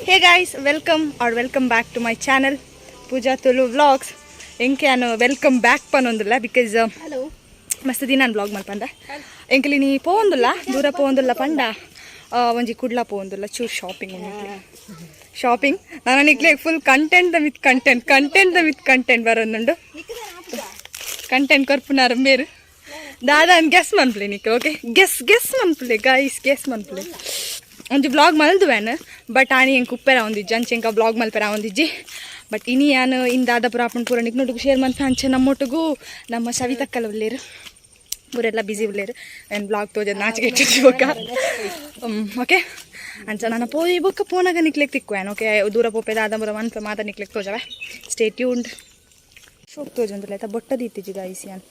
Hey guys, welcome or welcome back to my channel Pooja Tulu vlogs. ಎಂಕೆ ನಾನು welcome back ಪನ್ನೊಂದಿಲ್ಲ because hello ಮಸ್ತ್ ದಿನ ನಾನು ವ್ಲಾಗ್ ಮಲ್ಪಂದ. ಎಂಕಲಿ ನೀ ಪೋವೊಂದುಲ್ಲ, ದೂರ ಪೋವೊಂದುಲ್ಲ ಪಂಡ ಒಂಜಿ ಕುಡ್ಲ ಪೋವೊಂದುಲ್ಲ, ಚೂರು ಶಾಪಿಂಗ್ ಶಾಪಿಂಗ್. ನಾನು ನಿಕ್ಲೆ full content the with content, content the with content ಬರೋದುಂಡು. Content ಕೊರ್ಪುನಾರ ಮೇರು ದಾದ ಗೆಸ್ ಮನ್ಪ್ಲೆ ನಿಕ್. ಓಕೆ, ಗೆಸ್ ಗೆಸ್ ಮನ್ಪ್ಲೆ ಗೈಸ್, ಗೆಸ್ ಮನ್ಪ್ಲೆ. ಒಂಜಿ ಬ್ಲಾಗ್ ಮಲ್ದುವೇನು, ಬಟ್ ಆನಿ ಎಂಕ್ ಉಪ್ಪೆರ ಒಂದಿಜ್ಜಿ, ಅಂಚೆ ಎಂಕ ಬ್ಲಾಗ್ ಮಲ್ಪೆರ ಒಂದಿಜ್ಜಿ. ಬಟ್ ಇನಿ ಯಾನು ಇನ್ ದಾದ ಪುರ ಆಪುಂಡು ಪೂರ ನಿಕ್ನೊಟ್ಟುಗು ಶೇರ್ ಮನ್ಪೆ. ಅಂಚೆ ನಮ್ಮೊಟ್ಟಿಗೂ ನಮ್ಮ ಸವಿತಕ್ಕಲ ಉಲ್ಲೇರು, ಊರೆಲ್ಲ ಬ್ಯುಸಿ ಉಲ್ಲೇರು. ಏನು ಬ್ಲಾಗ್ ತೋಜ ನಾಚಿಕೆ ಬೊಕ್ಕ. ಓಕೆ, ಅಂಚ ನಾನು ಪೋಯಿ ಬೊಕ್ಕ ಪೋನಾಗ ನಿಕ್ಲೆಗ್ ತಿಕ್ಕುವೇನು. ಓಕೆ, ದೂರ ಪೋಪೆ ದಾದ ಪೂರ ಮನ್ಪೆ ಮಾತ ನಿಕ್ಲೆಗ್ ತೋಜವೆ. Stay tuned. ಶೋಕ್ ತೋಜೊಂದುಲ್ಲ ಆಯ್ತಾ? ಬೊಟ್ಟ ದೀತಿಜಿ ಗಾಯ್ಸ್ ಯಾನ್.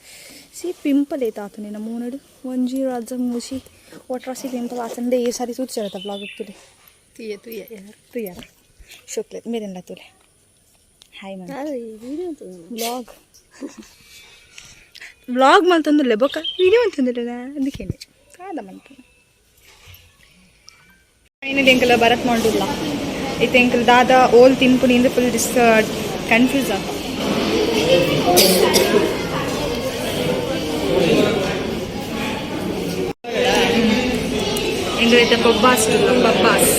ಸಿ ಪಿಂಪಲ್ ಐತ ಆತು ನಿನ್ನ ಮೂನಡು ಒಂಜಿ ರಾಜ ಮೂಸಿ ಒಟ್ರಾಸಿ ಪಿಂಪಲ್ ಆತಂದೆ. ಈ ಸಾರಿ ತೂಚರತ್ತ ಬ್ಲಾಗ್ ತುಲೆ. ತುಯ್ಯ ತುಯ್ಯ ಯಾರು? ತುಯ್ಯಾರ ಶೋಕ್ಲೆ ಮೇರೆಲ್ಲ ತುಲೆ. ಹಾಯ್ ಮನ್. ಬ್ಲಾಗ್ ವ್ಲಾಗ್ ಮಲ್ತೊಂದುಲ್ಲೆ ಬೊಕ್ಕ ವಿಡಿಯೋ ಅಂತಂದಿಲ್ಲ, ಅದಕ್ಕೇನೆ ಕಾದ ಮನ್ಪು. ಫೈನಲಿ ಎಂಕಲ ಭರತ್ ಮಾಡುಲ್ಲ ಇತ್ತೆ. ಎಂಕಲ್ ದಾದ ಓಲ್ ತಿನ್ಪುನಿಂದ ಫುಲ್ ಡಿಸ್ ಕನ್ಫ್ಯೂಸ್ ಆತ. ಎಂಕಲೈತೆ ಪಬ್ಬಾಸ್, ಪಬ್ಬಾಸ್.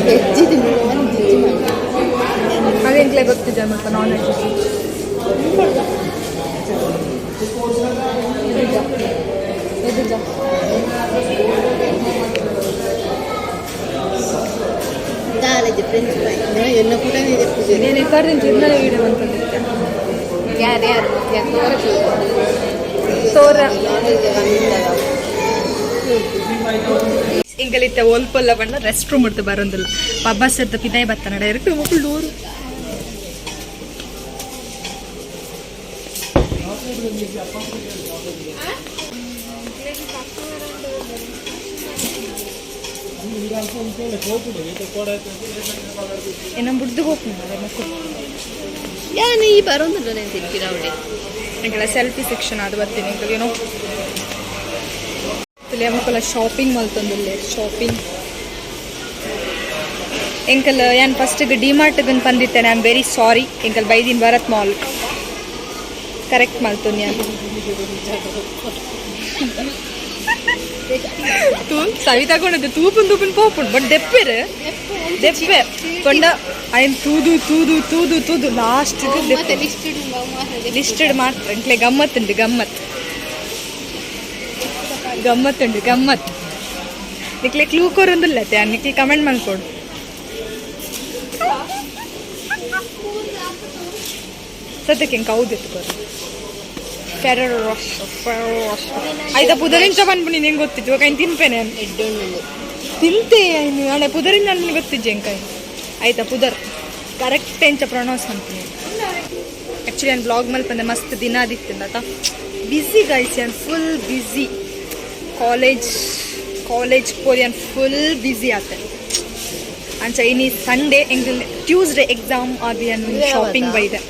ವೆಜ್ ತಿನ್ನು. ಅದೇ ಎಂಕ್ಲೆ ಗೊತ್ತಿದೆ ಮತ್ತೆ ನಾನ್ ವೆಜ್. ಎದುಜ. ದಾಲಜಿ ಫ್ರೆಂಚ್ ಫ್ರೈ ಎನ್ನ ಕೂಡ ಇದೆ ಪೂಜೆ. నేను ಕರ್ದಿನ ಚಿನ್ನಲೆ ವಿಡಿಯೋ ಅಂತಂದಿದ್ದೆ. ಯಾರು ಯಾರು ತೋರ? ತೋರ. ಇಂಗಲಿತ್ತೆ ಒಲ್ಪಲ್ಲ ಬಣ್ಣ ರೆಸ್ಟ್ ರೂಮ್ ಇರ್ತು ಬರೋದಿಲ್ಲ. ಪಬ್ಬಸ್ ಇರ್ತ ಪಿದಾಯಿ ಬತ್ತಾನ ಡೈರೆಕ್ಟ್ ಮಕ್ಕಳು ಡೋರು. ಏನ ಬುಡ್ದು ಹೋಗ್ತೀನಿ ಮಕ್ಕಳು. ಯಾನು ಈ ಬರೋದಿಲ್ಲ, నేను ತಿನ್ಪಿರ ಅವಡೆ. ಎಂಕಲ ಸೆಲ್ಫಿ ಸೆಕ್ಷನ್ ಅದು ಬರ್ತೀನಿ. ಎಂಕಲ್ ಏನೋ ತುಲೆ ಮಕ್ಕಳ ಶಾಪಿಂಗ್ ಮಲ್ತೊಂದುಲ್ಲೆ ಶಾಪಿಂಗ್. ಎಂಕಲ್ ಯಾನ್ ಫಸ್ಟ್ ಡಿ ಮಾರ್ಟ್ ಪಂದಿತ್ತೇನೆ. I am very sorry. ಎಂಕಲ್ ಬೈದಿನ್ ಭರತ್ ಮಾಲ್ ಕರೆಕ್ಟ್ ಮಲ್ತೊಂದು ಯಾನ್. ತೂ ಸವಿ ತಗೊಂಡದ್ದು ತೂಪುನ್ ತೂಪುನ್ ಪೋಪುಂಡು, ಬಟ್ ದೆಪ್ಪೆರ್ ದೆಪ್ಪೆ ಪಂಡ ಐನ್ ತೂದು ತೂದು ತೂದು ತೂದು ಲಾಸ್ಟ್ ಮತ್ತೆ ಲಿಸ್ಟೆಡ್. ಲಿಸ್ಟೆಡ್ ಮಾತ್ರ. ಎಂಕ್ಲೆ ಗಮ್ಮತ್ತುಂಡು, ಗಮ್ಮತ್ ಗಮ್ಮತ್ತುಂಡು ಗಮ್ಮತ್. ನಿಕ್ಲೆ ಕ್ಲೂ ಕೊರೊಂದುಲ್ಲ, ನಿಕ್ಲೆ ಕಮೆಂಟ್ ಮಲ್ಕೊಡು. ಸದ್ಯಕ್ಕೆ ಎಂಕ್ ಹೌದಿತ್ತು ಕೊರು. ಫೆರರೋ ರೋಷ, ಫೆರರೋ ರೋಷ. ಆಯ್ತಾ, ಪುದರಿಂಚ ಪನ್ಪುನಿ ನಿಂಗೆ ಗೊತ್ತಿತ್ತು ಇವಾಗ ತಿನ್ಪೇನೆ. ಎಡ್ಡೊಣ್ಣು. ತಿಂತೆ ಐನು ಅಣ್ಣ. ಪುದರಿಂದ ನನ್ಗೆ ಗೊತ್ತಿಜ್ಜೆ ಎಂಕ. ಆಯ್ತಾ, ಪುದರ್ ಕರೆಕ್ಟ್ ಎಂಚ ಪ್ರೊನೌನ್ಸ್ ಮಾಡ್ತೀನಿ. ಆ್ಯಕ್ಚುಲಿ ನಾನು ಬ್ಲಾಗ್ ಮಲ್ಪಂದೆ ಮಸ್ತ್ ದಿನ ಆದಿತ್ತಿಂದ ಆತ. ಬ್ಯುಸಿ ಗೈಸ್, ನಾನು ಫುಲ್ ಬ್ಯುಸಿ. ಕಾಲೇಜ್ ಕಾಲೇಜ್ ಪೋರಿ ಫುಲ್ ಬ್ಯುಸಿ ಆತೆ. ಅಂಚ ಇನಿ ಸಂಡೇ, ಎಂಕ್ ಟ್ಯೂಸ್ಡೇ ಎಕ್ಸಾಮ್ ಆದಿ ಶಾಪಿಂಗ್ ಬೈದೆ.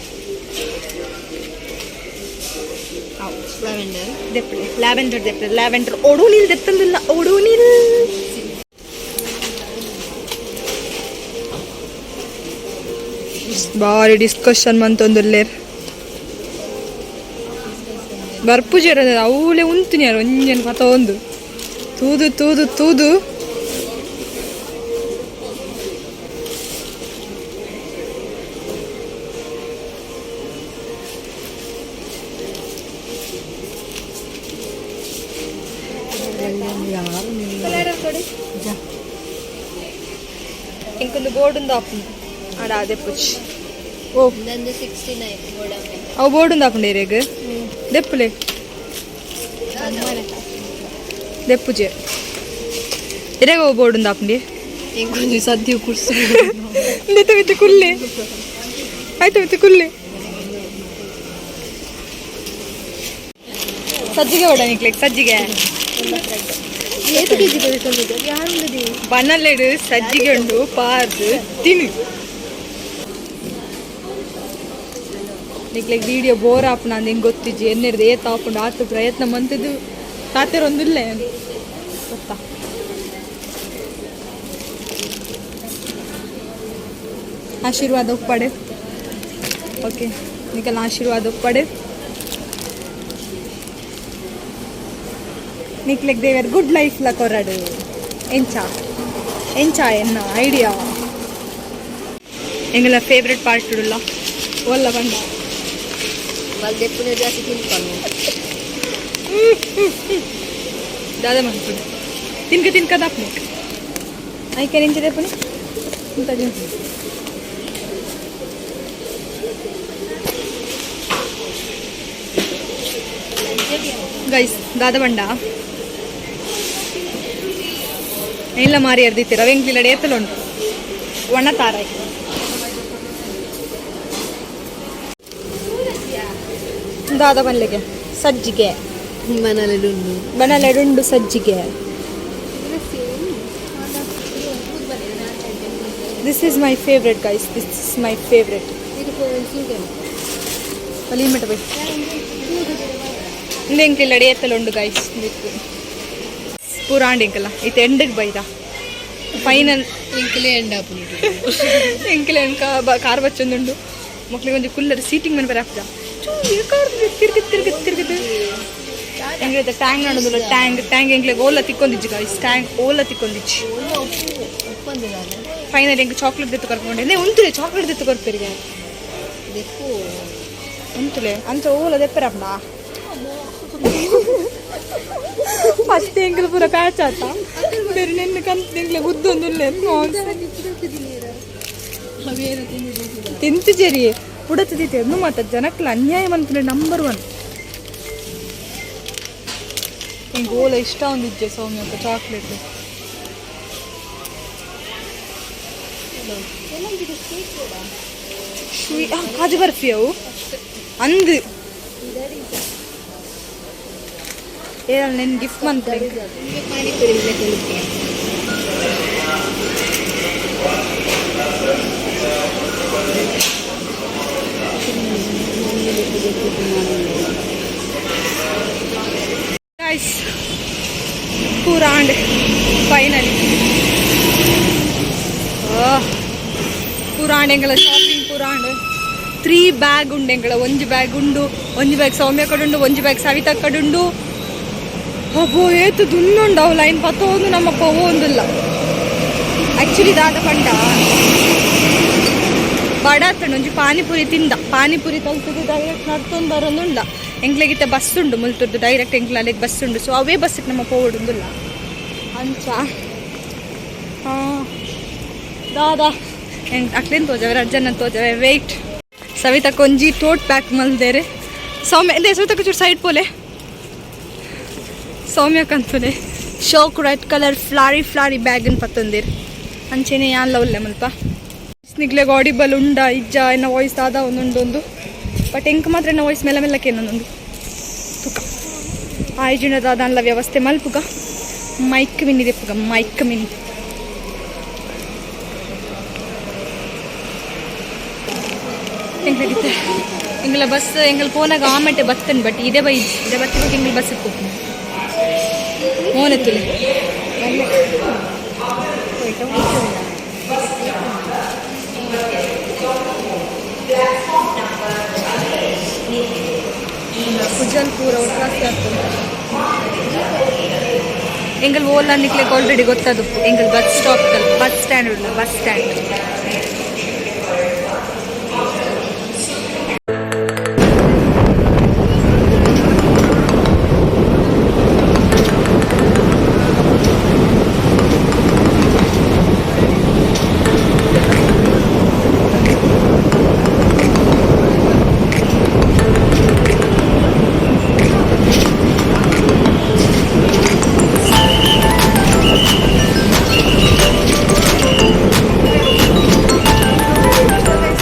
ಲ್ಯಾವೆಂಡರ್. ದೆಪ್ಪಲೆ ಲ್ಯಾವೆಂಡರ್ ದೆಪ್ಪಲೆ, ಲ್ಯಾವೆಂಡರ್. ಒಡೋನಿಲ್ ದೆತ್ತಂದಿಲ್ಲ, ಒಡೋನಿಲ್. ಬಾರಿ ಡಿಸ್ಕಷನ್ ಮಂತೊಂದುಲ್ಲೇರ್. ಬರ್ಪುಜೆರ್ ಅವಳೆ ಉಂತುನಿಯಾರ ಒಂಜೆನ್ ಪತ ಒಂದು ತೂದು ತೂದು ತೂದು. ಇಂಕೊಂದು ಬೋರ್ಡ್ ಒಂದು ಆಪುಂಡು ಆಡ ಅದೇ ಪುಚ್ ಓ. ನಂದು 69 ಗೋಡಂಬಿ. ಅವು ಬೋರ್ಡ್ ಒಂದು ಆಪುಂಡು ಏರಿಯಾಗ ದೆಪ್ಪುಲೆ. ದೆಪ್ಪುಜೆ ಎರೆಗ ಅವು ಬೋರ್ಡ್ ಒಂದು ಆಪುಂಡಿ. ಎಂಕೊಂದು ಸದ್ಯ ಕುರ್ಸು. ಇಂದೆತ್ತ ಮಿತ್ತ ಕುಲ್ಲೆ ಆಯ್ತು, ಮಿತ್ತ ಕುಲ್ಲೆ. ಸಜ್ಜಿಗೆ ಓಡ ನಿಕ್ಲೆಗ್ ಸಜ್ಜಿಗೆ. ಏತು ಕೆಜಿ ಬರುತ್ತೆ ಯಾರು? ಬನಲೆಡು ಸಜ್ಜಿಗೆ ಉಂಡು ಪಾರ್ದು ತಿನ್ನು. ನಿಕ್ಲೆಗ್ ವೀಡಿಯೋ ಬೋರ್ ಆಪುನ ಅಂದ್ ಎಂಕ್ ಗೊತ್ತಿಜ್ಜಿ. ಎನ್ನೆರ್ದ್ ಏತ್ ಆಪುಂಡು ಆತ್ ಪ್ರಯತ್ನ ಮಂತುದು ಪಾತೆರೊಂದುಲ್ಲೆ ಗೊತ್ತಾ. ಆಶೀರ್ವಾದ ಉಪ್ಪಡೆ. ಓಕೆ, ನಿಕಲ್ನ ಆಶೀರ್ವಾದ ಉಪ್ಪಡೆ. ನಿಕ್ಲೆಗ್ ದೇವೆರ್ ಗುಡ್ ಲೈಫ್ ಲ ಕೊರಡು. ಎಂಚ ಎಂಚ ಎನ್ನ ಐಡಿಯಾ? ಎಂಗಲ ಫೇವ್ರೆಟ್ ಪಾರ್ಟ್ ಉಡುಲ್ಲ ಒಲ್ಲ ಬಂಡ. ಬಲ್ದೆಪ್ಪುನೆ ಜಾಸ್ತಿ ತಿನ್ಪನು. ದಾದ ಮನ್ಪುಡು? ತಿನ್ಕ ತಿನ್ಕ ದಾಪ್ನಿ. ಐಕೆ ನಿಂಚಿದೆ ಪುನಿ ಇಂತ. ಗೈಸ್, ದಾದ ಬಂಡ ಇಲ್ಲ ಮಾರಿ ಅರ್ದಿತ್ತೀರ ವೆಂಕ್ಲಿಲಡೆ ಏತಲ ಉಂಟು ಒಣ ತಾರಾಯಿ. ದಾದ ಬನ್ಲಿಗೆ ಸಜ್ಜಿಗೆ. ಮನಲೆಡುಂಡು. ಬನಲೆಡುಂಡು ಸಜ್ಜಿಗೆ. This is my favourite, guys, this is my favourite. ಒಲಿ ಮಟ ಬೈ. ಇಂದು ಎಂಕ್ಲಿಲ್ಲಡೆ ಏತಲ ಉಂಡು ಗೈಸ್. ಪೂರಾಂಡ್ ಎಂಕಲ್ಲ ಇತ್ತೆ ಎಂಡಗ್ ಬೈದ ಫೈನಲ್. ಎಂಕಲೇ ಎಂಡ್ ಆಪುನಿ. ಎಂಕಲೆ ಎಂಕ ಕಾರ್ ಬಚ್ಚೊಂದುಂಡು. ಮಕ್ಳಿಗೆ ಒಂಜಿ ಕುಲ್ಲರ್ ಸೀಟಿಂಗ್ ಮನ್ ಬರ. ಕಾರ್ ತಿರ್ಗ ತಿರ್ಗ ತಿರ್ಗದು. ಎಂಗ್ಲೈತೆ ಟ್ಯಾಂಗ್ ನಡೋದಿಲ್ಲ. ಟ್ಯಾಂಗ್ ಟ್ಯಾಂಗ್ ಎಂಕ್ಲೆ ಓಲ ತಿಕ್ಕೊಂದಿಜ್ಜಿ ಗೈಸ್. ಟ್ಯಾಂಗ್ ಓಲ ತಿಕ್ಕೊಂದಿಜ್ಜಿ. ಫೈನಲ್ ಎಂಕ್ ಚಾಕ್ಲೇಟ್ ದೆತ್ತು ಕರ್ಕೊಂಡೆ. ಉಂತುಲೆ, ಚಾಕ್ಲೇಟ್ ದೆತ್ತು ಕೊರ್ಪೆರಿಗೆ. ದೆಪ್ಪು. ಉಂತುಲೆ ಅಂಚ ಓಲ ದೆಪ್ಪರಪ್ಪ. ಫಸ್ಟ್ ಎಂಕಲ್ ಪೂರ ಪ್ಯಾಚ್ ಆತ ಬೇರೆ ನಿನ್ನ ಕಂತ ಎಂಕ್ಲೆ ಗುದ್ದೊಂದುಲ್ಲೆ. ತಿಂತು ಜರಿ ಪುಡತಿದ್ದಿತ್ತು ಎನ್ನು ಮಾತ ಜನಕ್ಲ ಅನ್ಯಾಯ ಮನ್ಪುನೆ ನಂಬರ್ ಒನ್. ಎಂಕ್ ಓಲ ಇಷ್ಟ ಒಂದಿಜ್ಜೆ ಸೌಮ್ಯಕ್ಕ ಚಾಕ್ಲೇಟ್. ಕಾಜು ಬರ್ಫಿ ಅವು ಅಂದು ಏ ನಿನ್ ಗಿಫ್ಟ್ ಮಂತ್. ಪಾನಿಪುರಿ. ಗೈಸ್, ಪೂರಾಂಡ್ ಫೈನಲಿ. ಪೂರಾಂಡ್ ಎಂಗಳ ಶಾಪಿಂಗ್ ಪೂರಾಂಡ್. ತ್ರೀ ಬ್ಯಾಗ್ ಉಂಡು ಎಂಗಳ. ಒಂಜಿ ಬ್ಯಾಗ್ ಉಂಡು, ಒಂಜಿ ಬ್ಯಾಗ್ ಸೌಮ್ಯ ಕಡುಂಡು, ಒಂಜಿ ಬ್ಯಾಗ್ ಸವಿತಾ ಕಡುಂಡು. ಅಬ್ಬೋ, ಏತು ದುನ್ನುಂಡು ಅವು. ಲೈನ್ ಪತ್ತೋದು ನಮ್ಮ ಪೋವೊಂದಿಲ್ಲ. ಆಕ್ಚುಲಿ ದಾದ ಪಂಡ ಬಡಾತಂಡು ಒಂಜಿ ಪಾನಿಪುರಿ ತಿಂದ. ಪಾನಿಪುರಿ ತಲ್ತುದು ಡೈರೆಕ್ಟ್ ನಡ್ತೊಂದು ಬರೋದುಂಡ. ಎಂಕ್ಲೆಗಿತ್ತ ಬಸ್ ಉಂಡು ಮುಲ್ತುರ್ದು ಡೈರೆಕ್ಟ್ ಎಂಕ್ಲ ಅಲ್ಲಿಗೆ ಬಸ್ ಉಂಡು. ಸೊ ಅವೇ ಬಸ್ಸಿಗೆ ನಮ್ಮ ಪೋವಡುಂದುಲ್ಲ ಅಂಚ. ಹಾಂ ದಾದಾ ಎಂಕ್ ಅಕ್ಲೇನು ತೋಜವೆ, ರಜ್ಜನ್ನ ತೋಜವೆ. Weight, Savita ಕೊಂಜಿ ಟೋಟ್ pack ಮಲ್ದೇರೆ. ಸೌಮ್ಯ ಇಂದೇ, ಸವಿತಾ ಚೂರು ಸೈಡ್ ಪೋಲೆ. ಸೌಮ್ಯ ಕಂತುಲೆ ಶೋಕ್ ರೆಡ್ ಕಲರ್ ಫ್ಲಾರಿ ಫ್ಲಾರಿ ಬ್ಯಾಗನ್ ಪತ್ತೊಂದಿರ್. ಅಂಚೆನೆ ಯಾನ್ಲ ಉಲ್ಲೆ ಮುಲ್ಪ. ನಿಗ್ಲೆಗ್ ಆಡಿಬಲ್ ಉಂಡ ಇಜ್ಜ? ಎನ್ನ ವಾಯ್ಸ್ ದಾದ ಒಂದುಂಡೊಂದು. ಬಟ್ ಎಂಕ್ ಮಾತ್ರ ಎನ್ನ ವಾಯ್ಸ್ ಮೆಲ್ಲ ಮೆಲ್ಲಕ್ಕೆ ಏನೊಂದು ತುಕ ಆಯ್ಜಿನ ದಾದಾನ್ಲ ವ್ಯವಸ್ಥೆ ಮಲ್ಪುಗ. ಮೈಕ್ ಮಿನಿ ದೆಪ್ಪುಗ, ಮೈಕ್ ಮಿನಿ. ಎಂಕ್ಲೆಗಿತ್ತೆ ಎಂಗ್ಲ ಬಸ್ ಎಂಗಲ್ ಪೋನಾಗ ಆಮೆಟೆ ಬತ್ತನ್. ಬಟ್ ಇದೇ ಬೈ ಇದೇ ಬತ್ತಿ ಎಂಗ್ಲ ಬಸ್ ಪೋಪುನು ಮೋನೆತ್ತುಲೆ. ಕುಜಲ್ ಪೂರ ಒಟ್ರಾಸಿ ಆಗ್ತದೆ. ಎಂಗಲ್ ಓಲ ನಿಕ್ಲೆಗ್ ಆಲ್ರೆಡಿ ಗೊತ್ತದು. ಎಂಗಲ್ ಬಸ್ ಸ್ಟಾಪ್, ಬಸ್ ಸ್ಟ್ಯಾಂಡ್ ಉಲ್ಲ, ಬಸ್ ಸ್ಟ್ಯಾಂಡ್.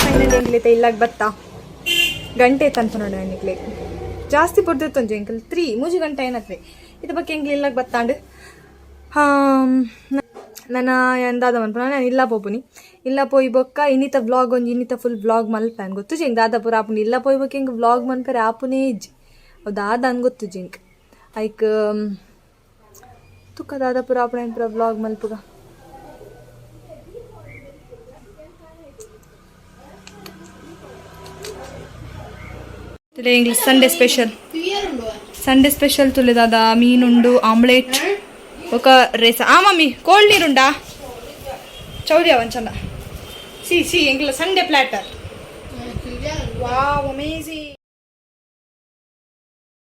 ಫೈನಲಿ ಎಂಗ್ಲಿತ ಇಲ್ಲಾಗ ಬತ್ತಾ. ಗಂಟೆ ತನ್ಪ ನೋಡ ನಿಕ್ಲೆ. ಜಾಸ್ತಿ ಪೊರ್ದಿತ್ತೊಂಜಿ ಎಂಕಲ್ 3 3 ಗಂಟೆ ಏನತ್ವೆ. ಇದು ಬಗ್ಗೆ ಎಂಗ್ಲಿ ಇಲ್ಲಾಗ ಬತ್ತಾಂಡ್. ನನ ದಾದ ಮನ್ಪುನ ನಾನು ಇಲ್ಲ ಪೋಪುನಿ. ಇಲ್ಲ ಪೋಯಿ ಬೊಕ್ಕ ಇನ್ನಿತ ವ್ಲಾಗ್ ಒಂಜಿ ಇನ್ನಿತ ಫುಲ್ ವ್ಲಾಗ್ ಮಲ್ಪೆ. ಗೊತ್ತು ಎಂಕ್ ದಾದ ಪೂರ ಆಪುಂಡು. ಇಲ್ಲ ಪೋಯಿ ಬೊಕ್ಕ ಎಂಕ್ ವ್ಲಾಗ್ ಮನ್ಪೆರೆ ಆಪುನೇ ಇಜ್ಜಿ. ಅವು ದಾದ ಅನ್ ಗೊತ್ತು ಜಿಂಕ್ ಐಕ್ ತುಕ್ಕ ದಾದ ಪೂರ ಆಪುಣ ಪೂರ ವ್ಲಾಗ್ ಮಲ್ಪುಗ. English Sunday special, Sunday special ತುಲೆ ದಾದ ಮೀನುಂಡು, ಆಮ್ಲೆಟ್ ఒక ರೇಸ. ಆ ಮಮ್ಮಿ, ಕೋಲ್ಡ್ ನೀರುಂಡಾ? ಚೌರಿ ಅವಂಚಂದ. ಸಿ ಸಿ ಎಂಗ್ಲ ಸಂಡೇ ಪ್ಲಾಟರ್. Wow, amazing.